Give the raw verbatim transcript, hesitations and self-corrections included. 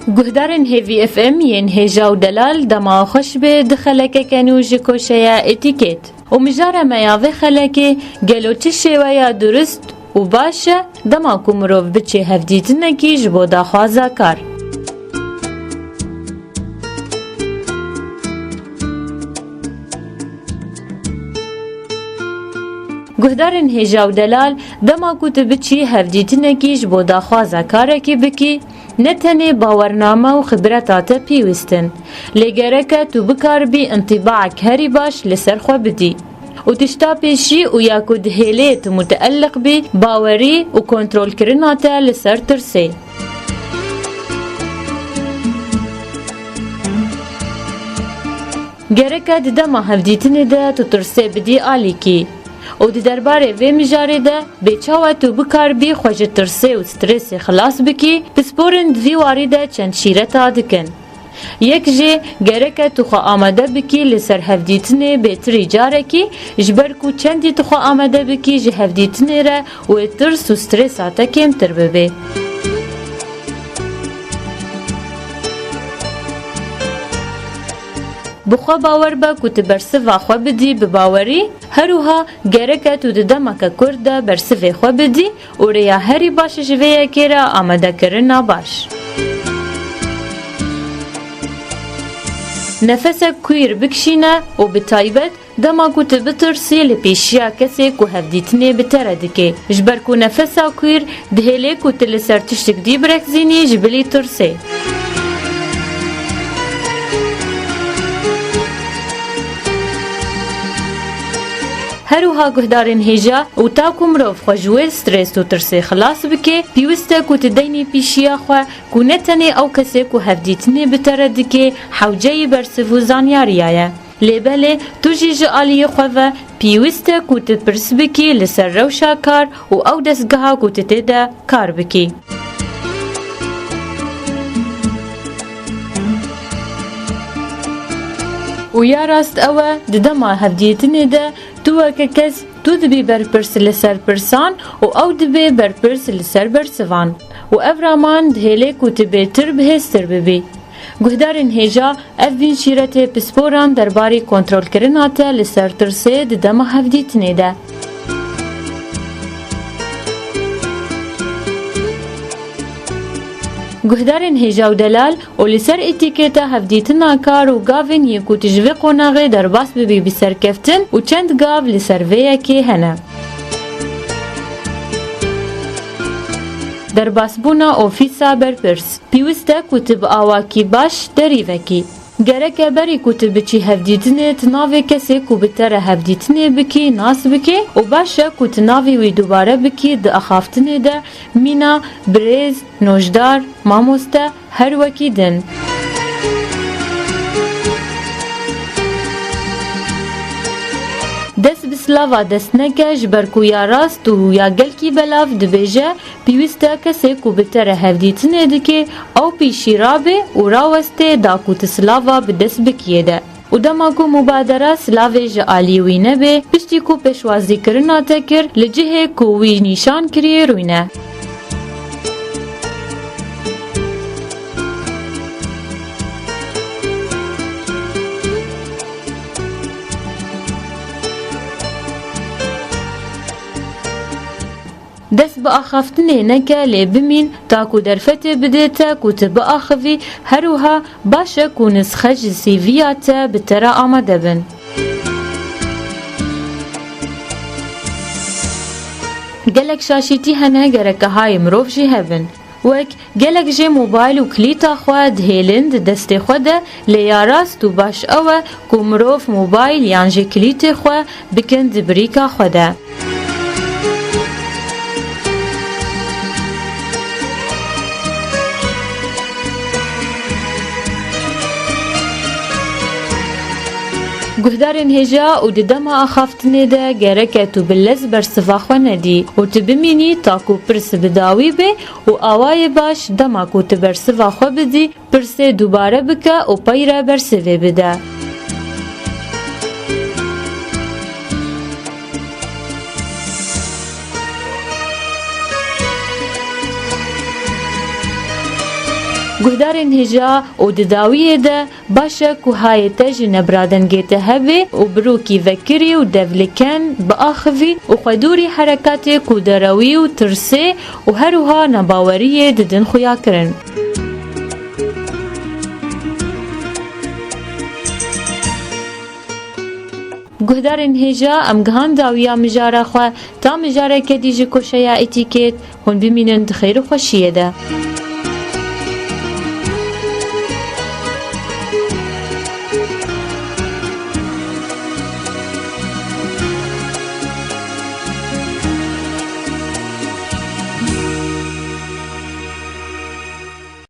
Guhdarên Hêvî F M yên hêja û delal, dema xweş be, di xelekeke nû ji koşeya Etîkêt. Û mijara me ya vê xelekê, gelo çi şêweya durist û baş e, dema ku mirov biçe hevdîtinekî ji bo daxwaza kar? Guhdarên hêja û delal, dema ku tu biçî hevdîtinekî ji bo daxwaza karekî bikî, ne tenê bawername û xibreta te pêwîst in, lê gerek e tu bikaribî întîbaek herî baş li ser xwe bidî. Û tişta pêşî û ya ku dihêlê tu muteelliq bî, bawerî û kontrolkirina te li ser tirsê. Gerek e di dema hevdîtinê de tu tirsê bidî alîkî. Û di derbarê vê mijarê de, bê çawa tu bikaribî xwe ji tirsê û stresê xilas bikî, pisporin di vî warî de çend şîreta dikin. Yek jê, gerek e tu xwe amade bikî li ser hevdîtinê bêtirî carekî, ji ber ku çendî tu xwe amade bikî ji hevdîtinê re, wê tirs û stresa te kêmtir bibe. Bi xwe bawer be ku tu bersiva xwe bidî bi bawerî, her wiha gerek e tu di demeke kurt de bersivê xwe bidî û rêya herî baş ji vê yekê re amadekirina baş. Nefesek kûr bikişîne û bi taybet dema ku tu bitirsî li pêşiya kesê ku hevdîtinê bi te re dike, ji ber ku nefesa kûr dihêlê ku tu li ser tiştik dî birexzînî ji bilî tirsê. Her wiha guhdarên hêja û ta ku mirov xwe ji wê stres û tirsê xilas bike, pêwîst e ku tu deynî pêşiya xwe ku ne tenê ew kesê ku hevdîtinê bi te re dike, hewceyî bersiv û zanyariya ye. Lê belê tu jî ji aliyê xwe ve pêwîst e ku tu pirs bikî li ser rewşa kar û ew destgeha ku tu tê de kar bikî. Û ya rast ew e, di dema hevdîtinê de tu weke kes, tu dibî berpirs li ser pirsan û ew dibe berpirs li ser bersivan. Û ev raman dihêle ku tu bêtir bihêztir bibî. Guhdarên hêja, ev bîn şîretê pisporan derbarê kontrolkirina te li ser tirsê di dema hevdîtinê de. Guhdarên hêja û delal û li ser etîketa hevdîtina kar û gavên yên ku tu ji vê qonaxê derbas bibî bi serkeftin û çend gav li ser vê yekê hene. Derbasbûna ofîsa berpirs. Pêwîst e ku tu bi awakî baş derî vekî. Gerek e berî ku tu biçî hevdîtinê, tu navê kesê ku bi te re hevdîtinê bikî, nas bikî û baş e ku tu navê wî dubare bikî di axaftinê de, mîna, birêz, nojdar, mamoste, her wekî din. Dest bi silava dest neke, ji ber ku ya rast û ya gelkî belav dibêje, pêwîst e kesê ku bi te re hevdîtinê dike, ew pîşî rabe û raweste da ku tu silava bi dest bikiyê de. Û dema ku mubadera silavê ji alî wî nebe, piştî ku pêşwazîkirina te kir, li cihê ku wî nîşan kiriye rûne. Dest bi axaftinê neke, lê bimîn, ta ku derfetê bidê te ku tu biaxivî, her wiha baş e ku nisxe ji C V'ya te bi te re amade bin. Gelek şaşîtî hene, gereke hayê mirov jî hebin. Wek gelek jê mobayl û kilîta xwe dihêlin di destê xwe de, lê ya rast û baş ew e ku mirov mobayl yan jî kilîtê xwe bikin di birîka xwe de. Guhdarên hêja û di dema axaftinê de gerek e tu bi lez bersiva xwe nedî û tu bimînî ta ku pirs bi dawî bê û awayê baş dema ku tu bersiva xwe bidî, pirsê dubare bike û pey re bersivê bide. Guhdarên hêja û di dawiyê de baş e ku hayê te ji nebra dengê te hebe û birokî vekirî û devliken biaxivî û xwe dûrî herekatê ku derewî û tirsê û her wiha nebaweriyê didin xuyakirin. Guhdarên hêja, em gihan dawiya mijara xwe, ta mijareke dî ji koşeya Etîkêt, hûn bimînin di xêr û xweşiyê de.